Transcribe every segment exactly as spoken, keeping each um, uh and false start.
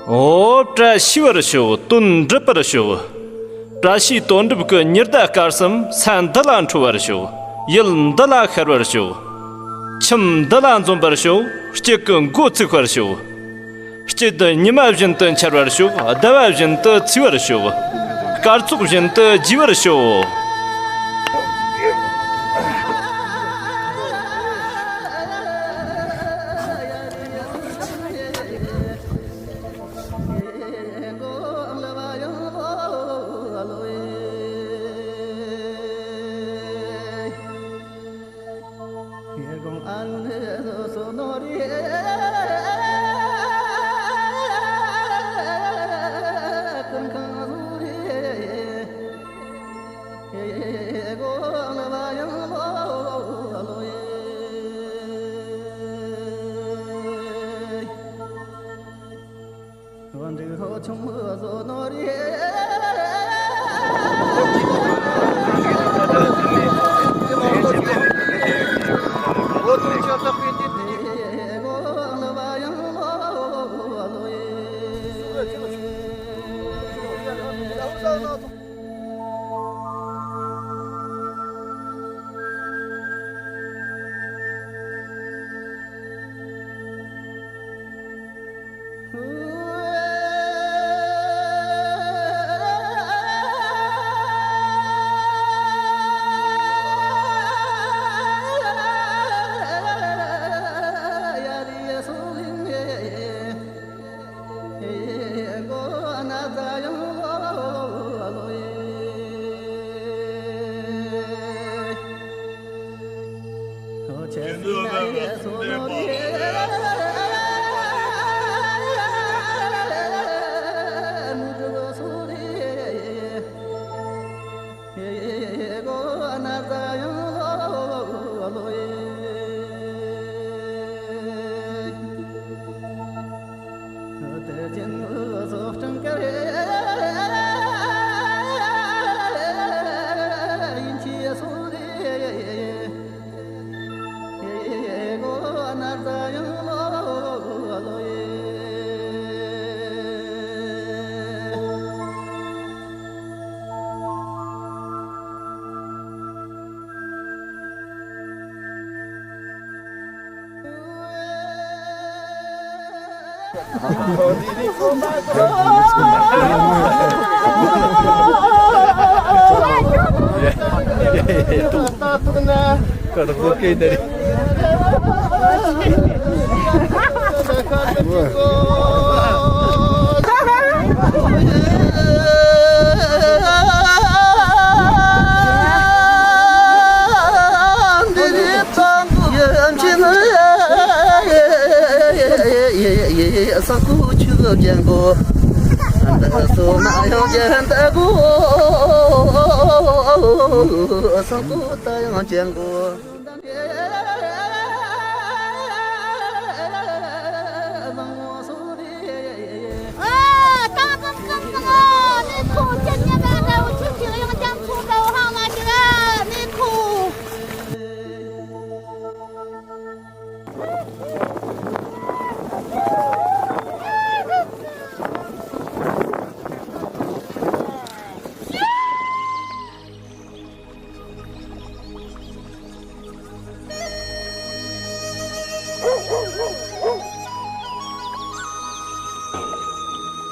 འོ། བཀྲ་ཤིས་པར་ཤོག། དོན་འགྲུབ་པར་ཤོག། བཀྲ་ཤིས་དོན་འགྲུབ་ཀྱི་ཉི་ཟླ་སྐར་གསུམ་ས་འདི་ལ་འཕྲོ་བར་ཤོག། ཡུལ་འདི་ལ་ཤར་བར་ཤོག། ཁྱིམ་འདི་ལ་འཛོམས་པར་ཤོག། སྐྱིད་ཀྱི་འགོ་ཚུགས་པར་ཤོག། སྐྱིད་ཉི་མ་བཞིན་དུ་འཆར་བར་ཤོག། ཟླ་བ་བཞིན་དུ་འཚོས་པར་ཤོག། སྐར་ཚོགས་བཞིན་དུ་རྒྱས་པར་ཤོག།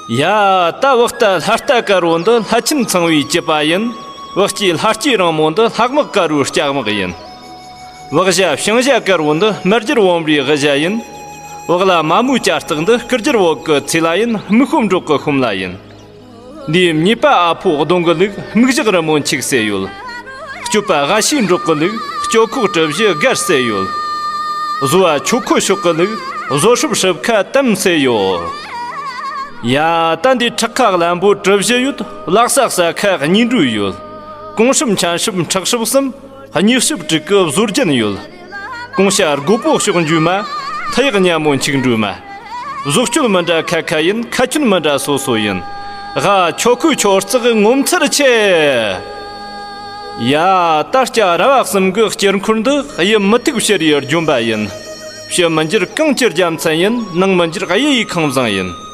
ཡ། ད་བག་རྟ་ལྷ་རྟ་དཀར་བོ་འདི་ལྷ་ཆེན་ཚངས་པའི་བྱི་པ་ཡིན། བག་སྐྱེས་ལྷ་སྐྱེས་རིང་མོ་འདི་ལྷག་མག་དཀར་བོའི་ལྕགས་མག་ཡིན། བག་བྱ་བྱང་བྱ་དཀར་བོ་འདི་སྨད་རྒྱུད་བུམ་པའི་དབུ་ཞྭ་ཡིན། བག་ལ་མ་མོའི་ལྕགས་སྟག་འདི་སྐུ་རྒྱུད་བོད་ཀྱི་ཚེ་ལྷ་ཡིན། སྨུག་པོ་འབྲོག་གི་ཤོམ་ལྷ་ཡིན། འདིའི་གཉེར་པ་ཨ་ཕོ་གདོང་གི་ལུག་སྨུག་ཞགས་རི་མོ་འཁྱུག་སེ་ཡོད། སྤྱོད་པ་སྒ་ཤས་འབྲོག་གི་ལུག་སྤྱོད་ཁོག་གྲུ་བཞི་སྒར་སེ་ཡོད། བཟོ་བ་ཆོས་འཁོར་ཕྱོགས་ཀྱི་ལུག་བཟོ་སྲུབས་སྲུབས་ཁ་དམ་སེ་ཡོད། ཡ། ད་འདི་ཁྲག་ཁ་ལམ་པོ་གྲུ་བཞི་ཡོད། ལག་ས་ས་ཁ་གཉིས་འགྲོས་ཡོད། གོང་སྲུབས་མཆན་སྲུབས་ཁྲག་སྲུབས་གསུམ། གཉིས་སྲུབས་དྲུག་གི་བཟོ་རྒྱན་ཡོད། གོང་ཞྭ་རྒོད་པོ་གཤོག་འཇུས་མ། ཐི་ཡག་སྙན་མོ་འཁྱུག་འགྲོས་མ། བཟོ་སྤྱོད་མི་འདྲ་ཁ་ཁ་ཡིན། ཁ་ཁྱོན་མི་འདྲ་སོ་སོ་ཡིན། ཧ། ཆོ་ཁོས་ཆོ་རྩག་ངོ་མཚར་ཆེ། ཡ། ད་སྐྱ་ར་བ་གསུམ་གི་སྐྱེ་འཁོར་འདི་གཡུ་མུ་ཏིག་བྱུ་རུའི་ལྗོན་པ་ཡིན། ཕྱི་མི་འགྱུར་གངས་ཀྱི་རྒྱལ་མཚན་ཡིན། ནང་མི་འགྱུར་གཡུ་ཡི་ཁང་བཟང་ཡིན།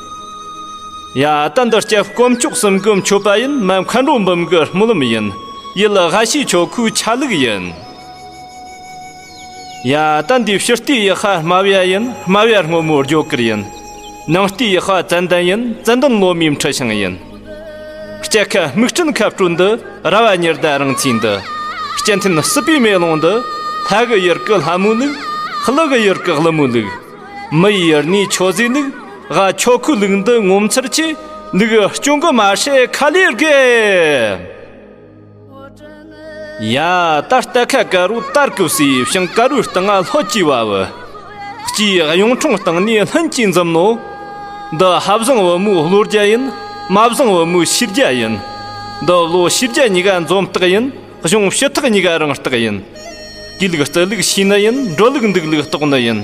ཡ། ད་འདི་སྐྱབས་དཀོན་མཆོག་གསུམ་གི་མཆོད་པ་ཡིན། མ་མཁའ་འགྲོ་འབུམ་གི་སྨོན་ལམ་ཡིན། ཡུལ་ལ་ཝ་ཤི་ཆོ་ཁུའི་ཆ་ལུགས་ཡིན། ཡ། ད་འདི་ཕྱི་ལྟའི་ཡུལ་ལྷ་སྨྲ་བ་ཡིན། སྨྲ་བ་སྔོན་མོའི་རྒྱུ་སྐར་ཡིན། ནང་ལྟའི་ཡུལ་ལྷ་ཙན་དན་ཡིན། ཙན་དན་ལོ་མའི་འཁྲི་ཤིང་ཡིན། སྐྱ་ཁ་སྨུག་སྤྲིན་ཁ་སྤྲོད་འདི། ར་བ་ཉི་ཟླ་རིང་ཚེས་འདི། སྐྱེ་ཐན་སྲིད་པའི་མེ་ལོང་འདི། ལྷ་གི་ཡུལ་གི་ལྷ་མོའི་ལུགས། ཀླུ་གི་ཡུལ་གི་ཀླུ་མོའི་ལུགས། མི་ཡི་ཡུལ་ནས་ཆོས་རྫས་ལུགས། ཝ་ཆོ་ཁུའི་ལུགས་འདི་ངོ་མཚར་ཆེ། ལུགས་སྐྱོན་གི་མ་ཧྲེ་ཁ་ལས་དགེ། ཡ། ད་རྟ་ཁ་དཀར་རོ་དར་གི་སི། ཞིང་དཀར་རོའི་སྟེང་ང་ལྷོད་ཀྱི་བ་བུ། སྐྱིའི་གཡུང་དྲུང་སྟེང་ནས་ལྷུན་གྱིས་འཛུམ་ནོ། འདི་ཕ་བཟང་བུ་མོའི་བློ་རྒྱ་ཡིན། མ་བཟང་བུ་མོའི་ཤེས་རྒྱ་ཡིན། འདི་བློ་ཤེས་རྒྱ་གཉིས་ཀ་འཛོམས་རྟགས་ཡིན། གཞུང་ཕྱི་ཐག་གཉིས་ཀ་རིང་རྟགས་ཡིན། གུས་ལུགས་བརྩི་ལུགས་ཤེས་ནི་ཡིན། འགྲོ་ལུགས་འདུག་ལུགས་རྟོགས་ནི་ཡིན།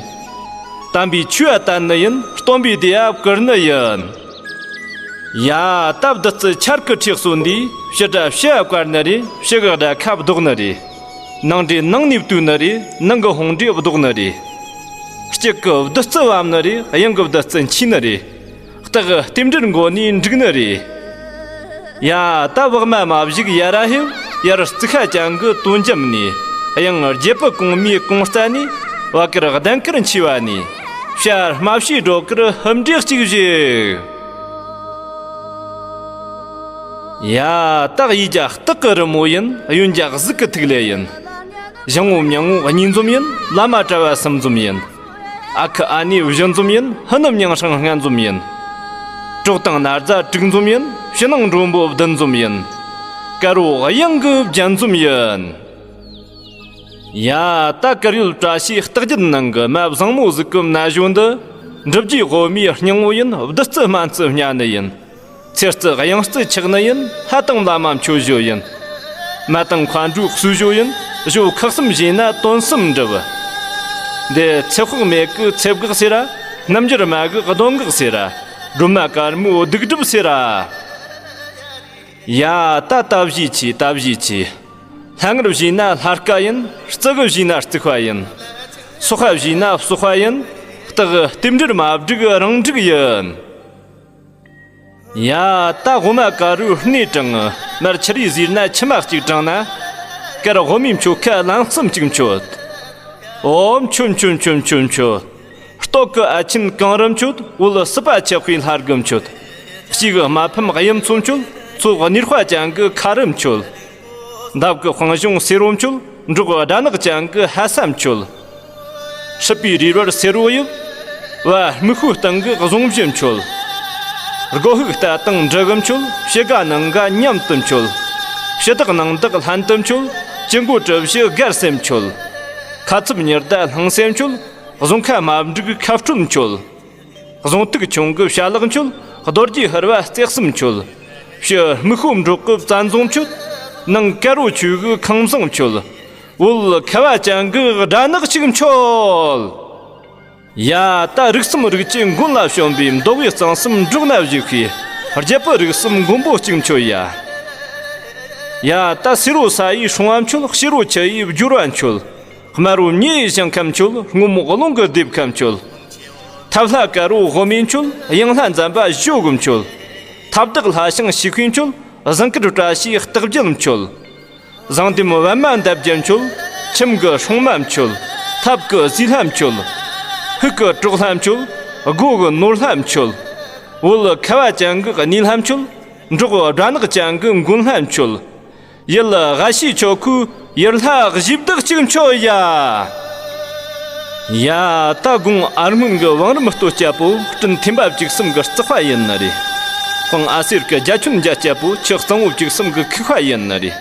དམ་པའི་ཆོས་ལ་བསྟེན་ནི་ཡིན། སྟོན་པའི་སྡེ་ལ་བཀུར་ནི་ཡིན། ཡ། ད་བདུད་རྩི་ཆར་གི་ཁྲིགས་སོ་འདི། ཕྱི་དགྲ་ཕྱི་ལ་བཀར་ནི་རེད། ཕྱི་གི་དགྲ་ཁ་བཟློག་ནི་རེད། ནང་འདྲེ་ནང་ནས་བཏུལ་ནི་རེད། ནང་གི་ཕུང་འདྲེ་བཟློག་ནི་རེད། དཀྱིལ་གི་བདུད་རྩི་བབས་ནི་རེད། གཡོན་གི་བདུད་རྩི་འཆིས་ནི་རེད། སྟག་རྟེན་འབྲེལ་མགོ་ནས་འགྲིག་ནི་རེད། ཡ། ད་བག་མ་མ་བཞུགས་ཡར་ར་ཕེབས། ཡར་རྩི་ཤ་ཅན་གི་དོན་འཇམ་ནས། གཡང་རྒྱལ་པོ་གོང་མའི་གོང་རྩ་ནས། བ་དཀར་གདན་དཀར་མཆེ་བ་ནས། བྱ་སྨྲ་བྱའི་སྒྲོ་དཀར་ཧིམ་འབྲས་གཅིག་བཞེས། ཡ། ད་གཡས་རྒྱ་སྟག་གི་རི་མོ་ཡིན། གཡོན་རྒྱ་གཟིག་གི་ཐིག་ལེ་ཡིན། ཞང་བོ་མྱང་བོ་གཉིས་འཛོམས་ཡིན། བླ་མ་གྲྭ་བ་གསུམ་འཛོམས་ཡིན། ཨ་ཁུ་ཨ་ནེ་བཞི་འཛོམས་ཡིན། ཕུ་ནུ་མིང་སྲིང་ལྔ་འཛོམས་ཡིན། གྲོགས་དང་ན་རྫ་དྲུག་འཛོམས་ཡིན། ཕྱི་ནང་མགྲོན་པོ་བདུན་འཛོམས་ཡིན། དཀར་བོ་གཡང་གི་བརྒྱད་འཛོམས་ཡིན། ཡ། ད་དཀར་ཡོལ་བཀྲ་ཤིས་རྟགས་བརྒྱད་ནང་གི་མ་བཟང་མོ་གཟུགས་ཀྱི་ན་གཞོན་འདི། འབྲུ་བརྒྱའི་དབུ་མའི་སྙིང་བོ་ཡིན། བདུད་རྩི་སྨན་རྩི་བསྙལ་ནི་ཡིན། ཚེ་རྩི་གཡང་རྩི་ཆགས་ནི་ཡིན། ལྷ་དང་བླ་མ་མཆོད་བཞོ་ཡིན། མ་དང་མཁའ་འགྲོའི་གསོལ་བཞོ་ཡིན། བཞོ་ཁག་གསུམ་བཞེས་ན་དོན་གསུམ་འགྲུབ། འདི་ཚེ་དཔག་མེད་ཀྱི་ཚེ་བཀག་ཟེར་ར། རྣམ་འགྱུར་མ་གི་གདོན་བཀག་ཟེར་ར། སྒྲོལ་མ་དཀར་མོའི་གདུགས་སྒྲུབ་ཟེར་ར། ཡ། ད་ལྟ་བཞེས་ཆེ། ལྟ་བཞེས་ཆེ། ལྷ་ངར་བཞེས་ན་ལྷ་སྐ་ཡིན། རྩི་གི་བཞེས་ན་རྩིག་པ་ཡིན། སོག་པ་བཞེས་ན་སོག་པ་ཡིན། སྟག་རྟེན་འབྲེལ་མ་བསྒྲིགས་རང་འགྲིག་ཡིན། ཡ། ད་དབུ་མ་དཀར་རོའི་སྣེ་དྲངས། མར་ཕྱི་རུ་གཟིར་ན་མཆི་མ་གཅིག་དྲངས་ན། དཀར་དབུ་མའི་མཆོད་ཁ་ལན་གསུམ་གཅིག་མཆོད། ཨོ་མཆོད་མཆོད་མཆོད་མཆོད་མཆོད། སྟོད་ཀྱི་ཨ་ཆེན་གངས་རི་མཆོད། འོད་སྲིད་པ་ཆགས་པའི་ལྷ་སྒྲུབ་མཆོད། དཀྱིལ་གྱི་མ་ཕམ་གཡུ་མཚོ་མཆོད། མཚོ་གཉེར་པ་ཅན་གྱི་ཁ་རུ་མཆོད། འདབས་ཀྱི་དཔུང་གཞུང་སེར་པོ་མཆོད། འབྲོག་སྦྲ་ནག་ཅན་གྱི་ཧ་ས་མཆོད། སྲིད་པའི་རི་བར་སེར་པོ་ཡིབ། བ་སྨུག་ཤོག་སྟེང་གི་གཟུངས་བཞི་མཆོད། སྒོ་ཕྱུགས་རྟ་དང་འབྲུ་གུ་མཆོད། ཕྱི་དགའ་ནང་དགའ་མཉམ་དུ་མཆོད། ཕྱི་དག་ནང་དག་ལྷན་དུ་མཆོད། སྤྱི་སྒོ་གྲུ་བཞི་སྒར་སེ་མཆོད། ཁ་ཚུབ་ཉི་ཟླ་ལྷིང་སེ་མཆོད། གཟུངས་ཁ་མ་འགྲིག་ཁ་སྤྲོད་མཆོད། གཟུངས་ཐིག་ཆུང་གི་བྱ་ལག་མཆོད། རྡོ་རྗེ་ཧར་བ་རྩེ་གསུམ་མཆོད། ཕྱི་སྨུག་ཤོག་འབྲོག་གི་བཙན་རྫོང་མཆོད། ནང་དཀར་པོ་ཆོས་གི་ཁང་བཟང་མཆོད། འོད་ཁ་བ་ཅན་གི་སྦྲ་ནག་ཅིག་མཆོད། ཡ། ད་རིགས་གསུམ་རིགས་ཀྱི་མགོན་ལ་བྱོན་པའི་མདོ་དབུས་གཙང་གསུམ་འབྲོག་ན་བཞུགས་པའི་རྒྱལ་པོ་རིགས་གསུམ་མགོན་པོ་གཅིག་མཆོད་ཡ། ཡ། ད་སེར་པོ་ས་ཡི་སྲུང་བ་མཆོད། ཕྱི་རུ་ཆུ་ཡི་སྦྱོར་བ་མཆོད། དམར་པོ་མྱེ་ཡི་ཞིང་ཁམས་མཆོད། སྔོན་མོ་རླུང་གི་སྡེབ་ཁམས་མཆོད། ཐབས་ལྷ་དཀར་པོ་དབུ་མའི་མཆོད། གཡང་ལྷ་འཛམ་པ་གཞོ་གི་མཆོད། ཐབས་དག་ལྷ་ཞིང་ཞིག་པའི་མཆོད། ཟངས་དཀར་བཀྲ་ཤིས་རྟགས་བརྒྱད་མཆོད། ཟངས་ལྡེམ་པད་མ་འདབ་བརྒྱད་མཆོད། ཁྱིམ་གྱི་སྲུང་མ་མཆོད། ཐབ་ཀྱི་ཟས་ལྷ་མཆོད། ཕུག་གི་གྲོག་ལྷ་མཆོད། སྒོ་གི་ནོར་ལྷ་མཆོད། འོད་ཁ་བ་ཅན་གྱི་གནས་ལྷ་མཆོད། འབྲོག་སྦྲ་ནག་ཅན་གྱི་མགོན་ལྷ་མཆོད། ཡུལ་ཝ་ཤི་ཆོ་ཁུའི་ཡུལ་ལྷ་གཞི་བདག་ཅིག་མཆོད་ཡ། ཡ། ད་དགུང་ཨ་སྔོན་གྱི་བང་རིམ་སྟོད་སྐྱ་པོ་སྤྲིན་ཐེམ་པ་བཅུ་གསུམ་གྱི་རྩིག་པ་ཡིན་ནི་རེད། སྤང་ཨ་སེར་གྱི་རྒྱ་ཁྱོན་རྒྱ་སྐྱ་པོ་ཆུ་གཙང་བོ་བཅུ་གསུམ་གྱི་ཁུག་པ་ཡིན་ནི་རེད།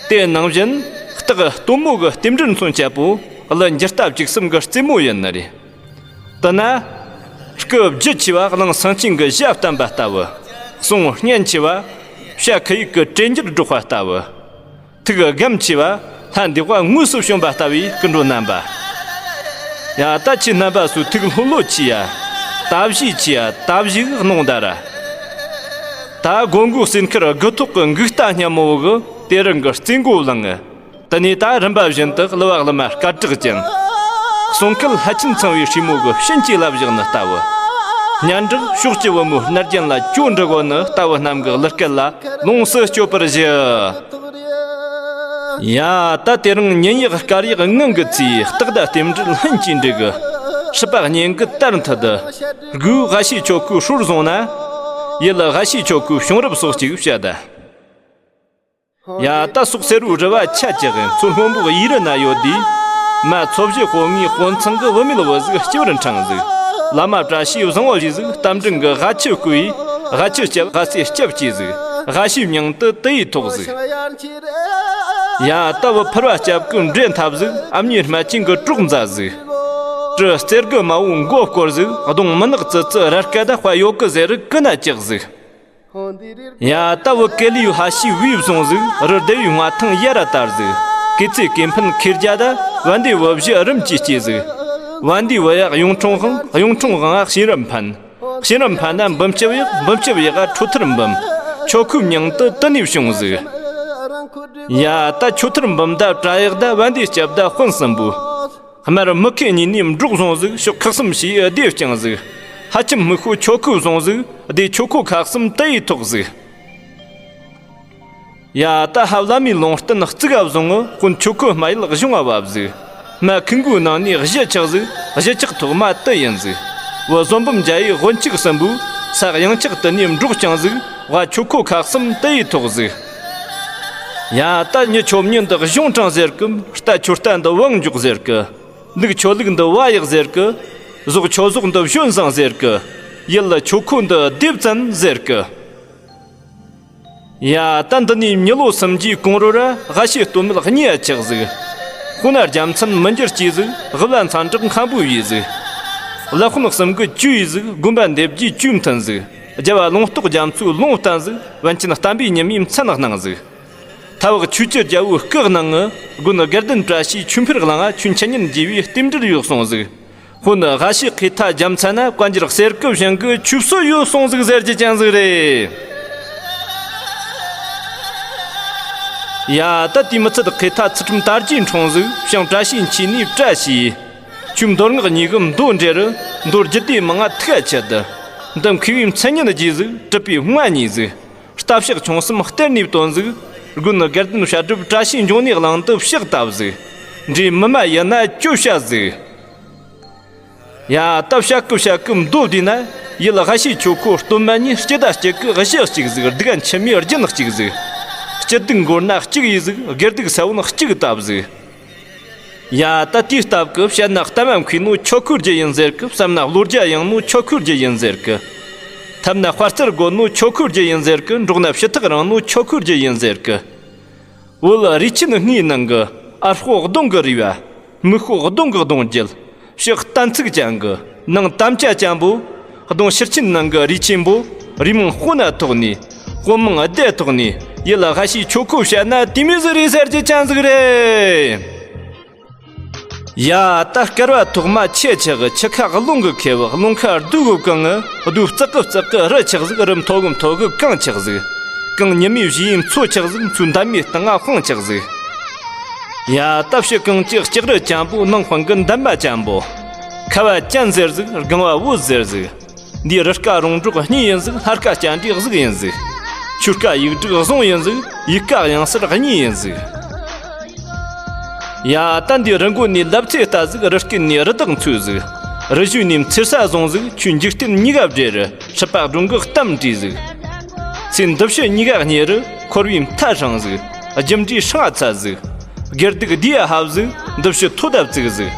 དེ་ནང་བཞིན་སྟག་སྟོན་མོ་གི་རྟེན་འབྲེལ་མཚོན་སྐྱ་པོ་གླུ་འགྱུར་རྟ་བཅུ་གསུམ་གྱི་རྩེ་མོ་ཡིན་ནི་རེད། དེ་ན། སྐུ་བརྒྱུད་ཆེ་བ་གླིང་སེང་ཆེན་གྱི་ཞྭ་བསྟན་པ་ལྟ་བུ། གསུང་སྙན་ཆེ་བ། བྱ་ཁུ་ཡིག་གི་དྲན་འགྱུར་སྒྲོག་པ་ལྟ་བུ། ཐུགས་སྒམ་ཆེ་བ། ལྷ་འདི་བ་དངོས་སུ་བྱོན་པ་ལྟ་བུའི་སྐུ་མགྲོན་རྣམ་པ། ཡ། ད་ཁྱེད་རྣམ་པ་ཚོའི་ཐུགས་ལྷོད་ལྷོད་ཆེ་ཡ། ད་བཞེས་ཆེ་ཡ། ད་བཞེས་གནོང་ད་ར། ད་སྒོ་མགོའི་སྲས་མཁར་དགུ་ཐོག་གི་འགུག་རྟ་སྙན་མོ་བོ་གི་དེ་རིང་གི་རྩེ་མགོ་བླངས་ངི། དེ་ནས་ད་རིམ་པ་བཞིན་དུ་གླུ་བ་གླུ་མ་སྐད་གྲགས་ཅན། གསུང་སྐད་ལྷ་ཆེན་ཚང་བའི་སྲས་མོ་གི་བྱིན་གྱིས་བརླབས་བཞག་ནི་ལྟ་བུ། སྙན་གྲགས་ཕྱོགས་བཅུའི་བུ་མོའི་རྣ་རྒྱན་ལ་ཅོ་འདྲི་གོ་ནི། རྟ་བོ་རྣམས་ཀྱི་གླུ་སྐད་ལ་ལོངས་སུ་སྤྱོད་པར་ཞུ། ཡ། ད་དེ་རིང་ཉིན་ཡག་སྐར་ཡག་ངང་གི་ཚེ། སྟག་ཟླ་རྟེན་འབྲེལ་ལྷུན་གྱིས་འགྲིག་གི། སྲིད་པ་གཉེན་གྱི་དར་མཐུད་དུ། དགུའི་ཨ་ཤེ་ཆོ་གའི་སྲོལ་བཟུང་ན། ཡུལ་ཨ་ཤེ་ཆོ་གའི་བྱུང་རབས་སོགས་ཅིག་བཤད་ད། ཡ། ད་སོག་སེར་བོའི་རི་བ་ཆ་བཅག་གི་མཚོ་སྔོན་པོའི་ཡུལ་རི་ན་ཡོད་དུས། མ་ཚོ་བཞི་དཔོན་ངའི་དཔོན་ཚང་གི་བུད་མེད་བུ་ཟིག་སྐྱིད་པར་འཁྲང་ཟིག། བླ་མ་བཀྲ་ཤིས་བཟང་བོ་ཞིག་ཟིག། རྟ་མགྲིན་གི་ཨ་ཆུ་བརྐོས། ཨ་ཆུ་སྐྱབས་ཨ་སེ་སྐྱབས་ཀྱིས་ཟིག། ཨ་ཤེའི་མྱིང་དུ་དེ་ཡིས་ཐོགས་ཟིག། ཡ། ད་བུ་ཕུར་བ་སྐྱབས་ཀྱི་འདྲེ་འཐབ་ཟིག། ཨ་མྱེས་སྨད་ཆེན་གི་གྲོགས་མཛའ་ཟིག། སྤྲུལ་གསེར་གི་མ་བོ་མགོ་སྐོར་ཟིག། གདོང་མུན་ནག་ཙི་ཙི་ར་སྐད་ད་དཔའ་ཡོད་གི་ཟེར་གི་ན་ཅག་ཟིག། ཡ། ད་བུ་ཀེ་ལིའུ་ཧ་ཤི་བུས་བཟུང་ཟིག། རི་སྡེ་བའི་མངའ་ཐང་ཡ་ར་དར་ཟིག། ཀེ་ཚེ་ཀེ་ཕན་ཁེར་རྒྱ་ད་བན་དེ་བུ་བཞི་རིམ་གྱིས་སྐྱེས་ཟིག། བན་དེ་བུ་ཡག་གཡུང་དྲུང་དབང་། གཡུང་དྲུང་དབང་ཨ་ཤེས་རབ་འཕན། ཤེས་རབ་འཕན་ན་འབུམ་སྐྱབས་ཡག། འབུམ་སྐྱབས་ཡག་ཨ་ཁྲོ་ཐར་འབུམ། ཆོ་ཁུའི་མྱིང་དུ་དེ་ནས་བྱུང་ཟིག། ཡ། ད་ཆོ་ཐར་འབུམ་ད་བྲག་ཡག་ད་བན་དེ་སྐྱབས་ད་དཔོན་གསུམ་པོ། སྨད་རི་མུ་ཁེ་གཉིས་ནས་འབྲོག་བཟུང་ཟིག། ཕྱོགས་ཁག་གསུམ་ཞེས་སྡེ་བསྐྱངས་ཟིག། ཧ་ཁྱིམ་སྨུག་ཤོ་ཆོ་ཁུ་བཟུང་ཟིག། སྡེ་ཆོ་ཁོ་ཁག་གསུམ་དེ་ཡིས་ཐོགས་ཟིག། ཡ། ད་ཧ་བླ་མའི་ལུང་བསྟན་གཙུག་ག་བཟུང་ངི་དཔོན་ཆོ་ཁོ་སྨད་ཡུལ་གཞུང་ང་བབས་ཟིག། སྨད་ཁུ་འགུའི་ནང་ནས་གཞི་ཆགས་ཟིག། གཞི་ཆགས་ཐོག་མ་དེ་ཡིན་ཟིག། བུ་བཟོད་འབུམ་རྒྱ་ཡི་དབོན་ཆོས་གསུམ་པོས་ས་གཡང་ཆགས་དེ་ནས་འབྲོག་བསྐྱངས་ཟིག། བ་ཆོ་ཁོ་ཁག་གསུམ་དེ་ཡིས་ཐོགས་ཟིག། ཡ། ད་མྱི་ཆོ་མྱི་འདི་གཞུང་དྲང་ཟེར་གི། རྟ་ཆོ་རྟ་འདི་བང་མགྱོགས་ཟེར་གི། ལུག་ཆོ་ལུག་འདི་བ་ཡག་ཟེར་གི། ཟོག་ཆོ་ཟོག་འདི་བཞོན་བཟང་ཟེར་གི། ཡུལ་ལ་ཆོ་ཁོ་འདི་སྡེབ་བཙན་ཟེར་གི། ཡ། ད་འདི་ནས་མྱི་ལོ་སུམ་ཅུའི་གོང་རོལ་ར་ཨ་ཤེ་སྟོད་སྨད་གཉིས་ཡ་ཆགས་ཟིག། དཔོན་རྒྱལ་མཚན་མི་འགྱུར་སྐྱེས་ཟིག། དབུ་བླ་མཚན་གྲགས་མཁན་པོ་ཡིས་ཟིག། བླ་དཔོན་གསུམ་གི་ཇུས་ཡིས་ཟིག། དགོན་པ་འདེབས་རྒྱུའི་ཇུས་མཐུན་ཟིག། རྒྱལ་བ་ལུང་རྟོགས་རྒྱ་མཚོའི་ལུང་བསྟན་ཟིག། པཎ་ཆེན་བསྟན་པའི་ཉི་མས་མཚན་གནང་ཟིག། ཐབ་བག་ཆོས་ཀྱི་རྒྱལ་པོའི་སྐུ་གནང་ངི། དགོན་དགེ་ལྡན་བཀྲ་ཤིས་ཆོས་འཕེལ་གླིང་ང་ཆོས་འཆད་ཉན་རྒྱས་པའི་རྟེན་འབྲེལ་ཡོད་གསུངས་ཟིག། དཔོན་ཨ་ཤེ་ཁེ་ཐ་རྒྱལ་མཚན་ན་བཀའ་འགྱུར་གསེར་སྐུ་བཞེངས་གི་ཆོས་སྲོལ་ཡོད་གསུངས་ཟིག་ཟེར་རྒྱུ་ཅན་ཟིག་རེད། ཡ། ད་དེ་མི་ཚད་ཁེ་ཐ་ཚུལ་ཁྲིམས་དར་རྒྱས་འཁྲུངས་ཟིག། ཞིང་བཀྲ་ཤིས་འཁྱིལ་ནས་བཀྲ་ཤིས། ཆོས་མདོ་སྔགས་གཉིས་ཀྱི་མདོ་འགྲེལ་རུ། མདོ་རྒྱུད་སྡེ་མང་ང་ཐུགས་ཆད་དུ། འདི་མཁས་པའི་མཚན་སྙན་རྒྱས་ཟིག། གྲུབ་པའི་མངའ་བརྙེས་ཟིག། རྟ་ཕྱག་ཆུང་གསུམ་གཏེར་ནས་བཏོན་ཟིག། དགོན་དགེ་ལྡན་བཤད་སྒྲུབ་བཀྲ་ཤིས་འབྱུང་གནས་གླིང་དུ་ཕྱག་བཏབ་ཟིག། འདྲེ་མི་མ་ཡིན་ན་གྱོད་བཤད་ཟིག། ཡ། ད་བཤད་གི་བཤད་གི་མདོ་བསྡུས་ན། ཡུལ་ཨ་ཤེ་ཆོ་ཁོ་སྟོད་སྨད་གཉིས་སྐྱིད་ད་སྐྱིད་གི་གཞི་གཅིག་ཟིག། སྡུག་ག་འཆི་མེད་རྒྱུན་གཅིག་ཟིག། སྐྱིད་སྡུག་མགོ་ན་གཅིག་ཡིས་ཟིག། དགེ་སྡིག་ས་བོན་གཅིག་བཏབ་ཟིག། ཡ། ད་དེའི་སྟབས་ཀྱིས་བཤད་ན་ལྟ་བ་མཁས་ནོ་ཆོ་ཁོའི་རྒྱུ་ཡིན་ཟེར་གི། བསམ་ན་བློ་རྒྱ་ཡངས་ནོ་ཆོ་ཁོའི་རྒྱུ་ཡིན་ཟེར་གི། འཐབ་ན་དཔའ་རྩལ་རྒོད་ནོ་ཆོ་ཁོའི་རྒྱུ་ཡིན་ཟེར་གི། འགྲོགས་ན་ཕྱི་ཐག་རིང་ནོ་ཆོ་ཁོའི་རྒྱུ་ཡིན་ཟེར་གི། བོད་རིགས་ཆེན་ལྔའི་ནང་གི་ཨར་ཤོག་གདོང་གི་རུས་པ། མིག་ཤོག་གདོང་གི་གདོང་རྒྱུད། ཕྱི་གཏན་ཚིགས་ཅན་གི། ནང་དམ་བཅའ་ཅན་པོ། གདོང་ཕྱིར་ཆེན་ནང་གི་རུས་ཆེན་པོ། རུས་མིང་དཔོན་ན་ཐོགས་ནས། དཔོན་མིང་སྡེ་ཐོགས་ནས། ཡུལ་ལ་ཧ་ཤི་ཆོ་ཁོ་བཤད་ན་དེ་མོ་ཟིག་རེད་ཟེར་རྒྱུ་ཅན་ཟིག་རེད། ཡ། ད་སྐལ་བ་ཐོག་མ་ཆེ་ཆག་གི། ཆུ་ཁ་རླུང་གི་ཁེབས། རླུང་ཁ་རྡོ་གི་གང་ངི། རྡོ་བརྩེགས་གི་བརྩེགས་གི་རི་ཆགས་ཟིག། རི་མཐོ་གི་མཐོ་གི་གངས་ཆགས་ཟིག། གངས་ཉི་མའི་བཞུ་ཡི་མཚོ་ཆགས་ཟིག། མཚོའི་འདབ་མའི་སྟེང་ང་དཔང་ཆགས་ཟིག། ཡ། ད་ཕྱི་གངས་ཀྱི་ལྕགས་རི་ཅན་པོ། ནང་དཔང་གི་འདབ་མ་ཅན་པོ། ཁ་བ་ཅན་ཟེར་ཟིག། སྒང་བ་བོད་ཟེར་ཟིག། འདིའི་རི་སྐ་རོང་འབྲོག་གཉིས་ཡིན་ཟིག། ལྷ་སྐ་སྤྱན་འདྲེ་གཟུགས་ཡིན་ཟིག། ཆོས་སྐ་ཡིག་དྲུག་གཟུངས་ཡིན་ཟིག། ཡིག་སྐ་དབྱངས་གསལ་གཉིས་ཡིན་ཟིག། ཡ། ད་འདིའི་རི་མགོ་ནས་ལབ་ཙེ་ལྟ་ཟིག། རི་སྐེད་ནས་རི་དྭགས་འཚོས་ཟིག། རི་བཞི་ནས་མཚེར་ས་བཟུང་ཟིག། ཆོས་འཇིག་རྟེན་གཉིས་ཀ་བྲེ་རུ། སྲིད་པ་སྒྲུང་གི་གཏམ་བྲིས་ཟིག། ཚེ་འདི་ཕྱི་གཉིས་ཀ་གཉེར་རུ། འཁོར་བའི་མཐའ་སྲུང་ཟིག། རྒྱུ་འབྲས་སྲང་ཚ་ཟིག། དགེ་སྡིག་བསྡུས་ཧབ་ཟིག། འདི་ཕྱི་ཐོ་ད་བཙུགས་ཟིག།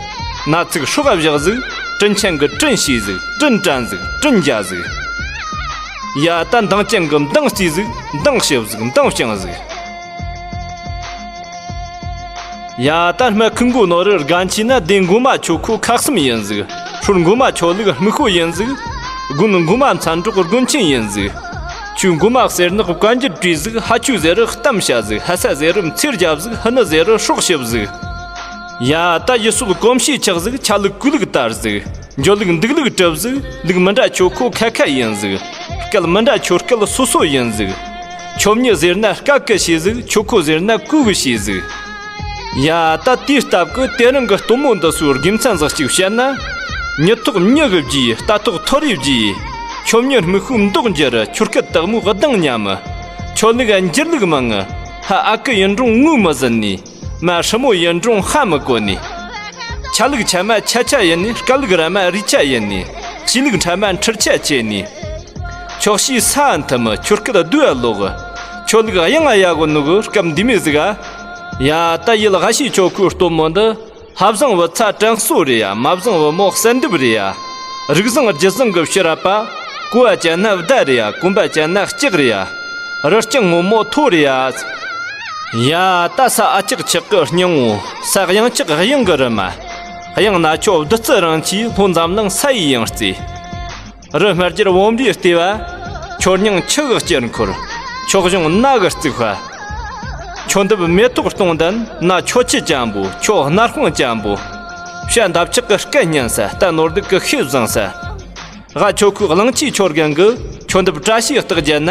ན་ཚིག་སྲོག་བཞག་ཟིག། དྲིན་ཆེན་གི་དྲིན་ཤེས་ཟིག། དྲིན་དྲན་ཟིག། དྲིན་འཇལ་ཟིག། ཡ། ད་མདངས་ཅན་གི་མདངས་རྩིས་ཟིག། མདངས་ཞིབ་ཟིག། མདངས་བྱང་ཟིག། ཡ། ད་སྨད་ཁུ་མགོ་ནོ་རི་རྒན་ཆེ་ན་སྡེ་མགོ་མ་ཆོ་ཁོ་ཁག་གསུམ་ཡིན་ཟིག། སྲོལ་མགོ་མ་ཆོ་ལུགས་སྨུག་ཤོ་ཡིན་ཟིག། དགོན་མགོ་མ་མཚན་སྒྲོགས་དགོན་ཆེན་ཡིན་ཟིག། ཆོས་མགོ་མ་གསེར་ནག་བཀའ་འགྱུར་བྲིས་ཟིག། ཧ་ཆོས་ཟེར་རུ་གཏམ་བཤད་ཟིག། ཧ་ས་ཟེར་རུ་མཚེར་རྒྱབ་ཟིག། ཧི་ནི་ཟེར་རུ་སྲོག་ཞིབ་ཟིག། ཡ། ད་ཡུལ་སྲོལ་གོམས་གཤིས་ཆགས་ཟིག། ཆ་ལུགས་གོས་ལུགས་དར་ཟིག། འགྱོ་ལུགས་འདུག་ལུགས་གྲུབ་ཟིག། ལུགས་མི་འདྲ་ཆོ་ཁོ་ཁ་ཁ་ཡིན་ཟིག། སྐད་མི་འདྲ་ཆོ་སྐད་སོ་སོ་ཡིན་ཟིག། ཆོ་མྱི་ཟེར་ན་སྐད་གི་ཤེས་ཟིག། ཆོ་ཁོ་ཟེར་ན་གོས་གི་ཤེས་ཟིག། ཡ། ད་དེའི་སྟབས་ཀྱིས་དེ་རིང་གི་སྟོན་མོ་འདི་ཚོའི་དགེ་མཚན་ཟིག་ཅིག་བཤད་ན། མྱི་ཐོག་མྱི་གི་རྒྱུ་ཡིས། རྟ་ཐོག་ཐོ་རེ་རྒྱུ་ཡིས། ཁྱོད་མྱི་སྨུག་ཤུགས་མདོག་འགྱུར། ཁྱོད་སྐད་དག་མོའི་གདངས་ཉམས། ཁྱོད་ལུག་འགྱུར་ལུགས་མང་། ཧ་ཨ་ཀི་ཡིན་འགྲོང་ངོ་མི་ཟིན་ནི། མ་སྲུ་མོ་ཡིན་འགྲོང་ཧ་མི་གོ་ནི། ཆ་ལུགས་ཆ་མ་ཆ་ཆ་ཡིན་ནི། སྐད་ལུགས་ར་མ་རི་ཆ་ཡིན་ནི། ཤེས་ལུགས་ཕྲ་མ་འཕྲུལ་ཆ་ཆེ་ནི། ཁྱོད་ཤི་ས་མཐུམ། ཁྱོད་སྐད་སྡུག་ལོག་ཁྱོད་ལུགས་གཡང་ང་ཡ་གོ་ནུ་གི་སྐབས་འདི་མི་ཟིག་ཨ། ཡ་ད་ཡིད་ལ་ཤི་ཁྱོད་ཁུའི་སྟོན་མོ་འདི། ལྷ་བཟང་བུ་ཚ་དྲན་གསོ་རེད་ཡ། མ་བཟང་བུ་མོ་གསལ་འདེབས་རེད་ཡ། རིགས་བཟང་རྒྱུད་བཟང་གི་ཕྱི་ར་པ། གོ་བ་ཅན་ན་བརྡ་རེད་ཡ། གོམ་པ་ཅན་ན་ལྕགས་རེད་ཡ། རི་རྐྱང་ངོ་མོ་མཐོ་རེད་ཡ། ཡ་ད་ས་ཨ་ལྕགས་ཆག་གི་སྙིང་བོ། ས་གཡང་ལྕགས་གཡང་གི་རི་མ། གཡང་ན་ཁྱོད་བདུད་རྩི་རང་གྱིས། ལྷོ་འཛམ་གླིང་ས་ཡི་ཡང་རྩེ། རི་སྨད་རྒྱུད་བོམ་རིའི་ལྟེ་བ། ཁྱོད་སྙིང་ཆུ་གི་དཀྱིལ་འཁོར། ཁྱོད་གཞུང་ན་གི་རྩིག་པ། ཁྱོད་འདབ་མེ་ཏོག་སྟོང་ལྡན། ན་ཁྱོད་ཆུ་ཅན་པོ། ཁྱོད་སྣར་སྤང་ཅན་པོ། བྱ་འདབ་ཆགས་ཀྱི་སྐད་སྙན་ས། རྟ་ནོར་སྡུག་གི་ཤེས་བཟང་ས། ཝ་ཁྱོད་ཁོའི་གླང་ཆེའི་ཁྱོད་རྒན་གི། ཁྱོད་འདབ་བཀྲ་ཤིས་རྟགས་བརྒྱད་ན།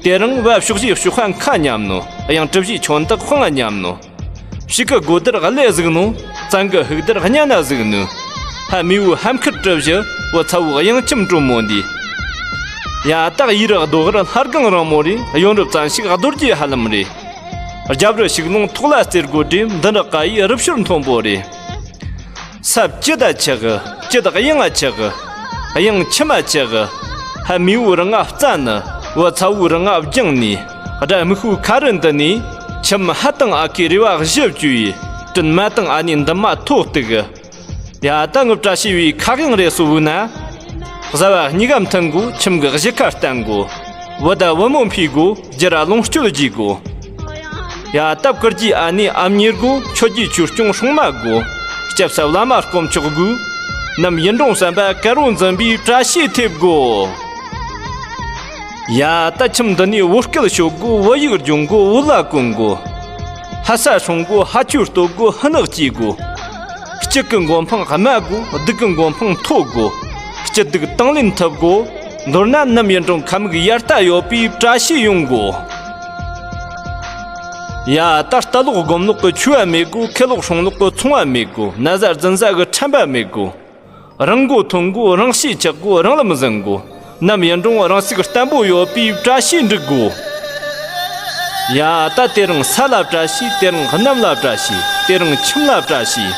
དེ་རིང་བ་ཕྱོགས་བཞིའི་ཕྱོགས་ཁ་ཁ་མཉམ་ནོ། གཡང་གྲུ་བཞིའི་ཁྱོད་འདག་དཔང་མཉམ་ནོ། ཕྱི་གི་སྒོ་དར་ཀླད་གཟུགས་ནོ། བཙན་གི་ཕུག་དར་གཉའ་ན་གཟུགས་ནོ། ཧ་མི་བོའི་ཧམ་ཁུར་གྲུ་བཞི། བུ་ཚ་བོའི་གཡང་ཁྱིམ་དྲོན་མོ་འདི། ཡ་སྟག་ཡི་རི་རྡོ་གར་ལྷ་སྒང་རིང་མོ་རེད། གཡོན་རུ་བཙན་ཤུག་རྡོ་རྗེ་ཧ་ལམ་རེད། རྒྱབ་རི་ཤུག་ལུང་ཐོག་ལ་རྩེ་སྒོ་འདྲེ། མདུན་རི་ཀ་ཡི་རི་ཕྱོར་མཐོན་པོ་རེད། ས་བཅུད་ད་ཆག་གི། བཅུད་གཡང་ང་ཆག་གི། གཡང་ཁྱིམ་མ་ཆག་གི། ཧ་མི་བོའི་རི་ང་རྩ་ནི། བུ་ཚ་བོའི་རི་ང་རྒྱང་ནི། དགྲ་སྨུག་ཤུགས་ཁ་རི་འདི་ནི། ཁྱིམ་ཧ་དང་ཨ་ཁུའི་རེ་བ་གཞི་བཅུ་ཡི། དྲིན་མ་དང་ཨ་ནེ་འདི་མ་ཐོ་གཏུག་གི། ཡ་ད་ངུ་བཀྲ་ཤིས་བའི་ཁ་གཡང་རེ་སོ་བུ་ན། བཟའ་བ་གཉིས་ཀ་མཐུན་དགོ། ཁྱིམ་གི་གཞི་ཁ་བརྟན་དགོ། བུ་ད་བུ་མོ་འཕེལ་དགོ། རྒྱུ་ར་ལོངས་སྤྱོད་རྒྱས་དགོ། ཡ་སྟབས་ཀུར་གྱི་ཨ་ནེ་ཨ་མྱེས་དགོ། ཆོས་ཀྱི་ཆོས་སྐྱོང་སྲུང་མ་དགོ། སྐྱབས་ས་བླ་མ་དཀོན་མཆོག་དགོ། ནམ་ཡིན་འགྲོང་བསམ་པ་དཀར་བོ་འཛིན་པའི་བཀྲ་ཤིས་ཐེབས་དགོ། ཡ་ད་ཁྱིམ་འདི་ནས་བོད་སྐད་ཤོད་དགོ། བོད་ཡིག་སྦྱོང་དགོ། བོད་ལྭ་གོན་དགོ། ཧ་ས་སྲུང་དགོ། ཧ་ཆོས་རྟོགས་དགོ། ཧ་ནག་སྐྱེ་དགོ། སྐྱིད་གི་མགོ་འཕང་དམའ་དགོ། སྡུག་གི་མགོ་འཕང་མཐོ་དགོ། སྐྱིད་སྡུག་དང་ལེན་ཐུབ་དགོ། མདོར་ན་ནམ་ཡིན་རུང་ཁམས་ཡར་ལྟ་ཡོད་པའི་བཀྲ་ཤིས་ཡོང་དགོ། ཡ་ད་རྟ་ལོག་སྒོམ་ལོག་གི་ཆུ་བ་མེད་དགོ། ཁེ་ལོག་སྲུང་ལོག་གི་ཚོང་བ་མེད་དགོ། ན་བཟའ་རྫུན་བཟའ་གི་ཁྲམ་པ་མེད་དགོ། རང་མགོ་ཐོན་དགོ། རང་ཤེད་ཆག་དགོ། རང་ལམ་ཟིན་དགོ། ནམ་ཡིན་རུང་རང་ཚུགས་བརྟན་པོ་ཡོད་པའི་བཀྲ་ཤིས་འགྲིག་དགོ། ཡ་ད་དེ་རིང་ས་ལ་བཀྲ་ཤིས། དེ་རིང་གནམ་ལ་བཀྲ་ཤིས། དེ་རིང་ཁྱིམ་ལ་བཀྲ་ཤིས།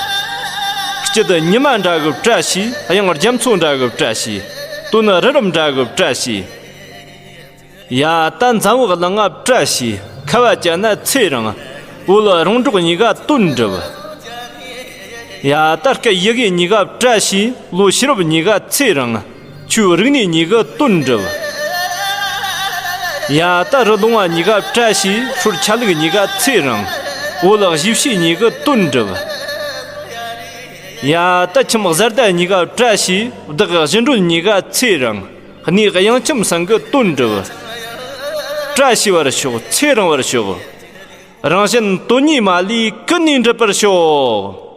སྐྱིད་ཉི་མ་འདྲ་གི་བཀྲ་ཤིས། གཡང་རྒྱ་མཚོ་འདྲ་གི་བཀྲ་ཤིས། སྟོན་རི་རབ་འདྲ་གི་བཀྲ་ཤིས། ཡ་ད་འཛམ་བུ་གླིང་ང་བཀྲ་ཤིས། ཁ་བ་ཅན་ན་ཚེ་རིང་། བོད་རོང་འབྲོག་གཉིས་ཀ་དོན་འགྲུབ། ཡ་ད་སྐད་ཡི་གེ་གཉིས་ཀ་བཀྲ་ཤིས། ལོ་ཕྱི་རབས་གཉིས་ཀ་ཚེ་རིང་། ཆོས་རིག་གནས་གཉིས་ཀ་དོན་འགྲུབ། ཡ་ད་རི་ལུང་བ་གཉིས་ཀ་བཀྲ་ཤིས། ཧྲོར་ཆ་ལུགས་གཉིས་ཀ་ཚེ་རིང་། བོད་གཞིས་བྱེས་གཉིས་ཀ་དོན་འགྲུབ། ཡ་ད་ཁྱིམ་བཟའ་ཟླ་གཉིས་ཀ་བཀྲ་ཤིས། བདག་གཞུ་འགྲོན་གཉིས་ཀ་ཚེ་རིང་། གནས་གཡང་ཁྱིམ་ཚང་གི་དོན་འགྲུབ། བཀྲ་ཤིས་པར་ཤོག། ཚེ་རིང་བར་ཤོག། རང་གཞན་དོན་གཉིས་མ་ལུས་ཀུན་ནས་འགྲུབ་པར་ཤོག།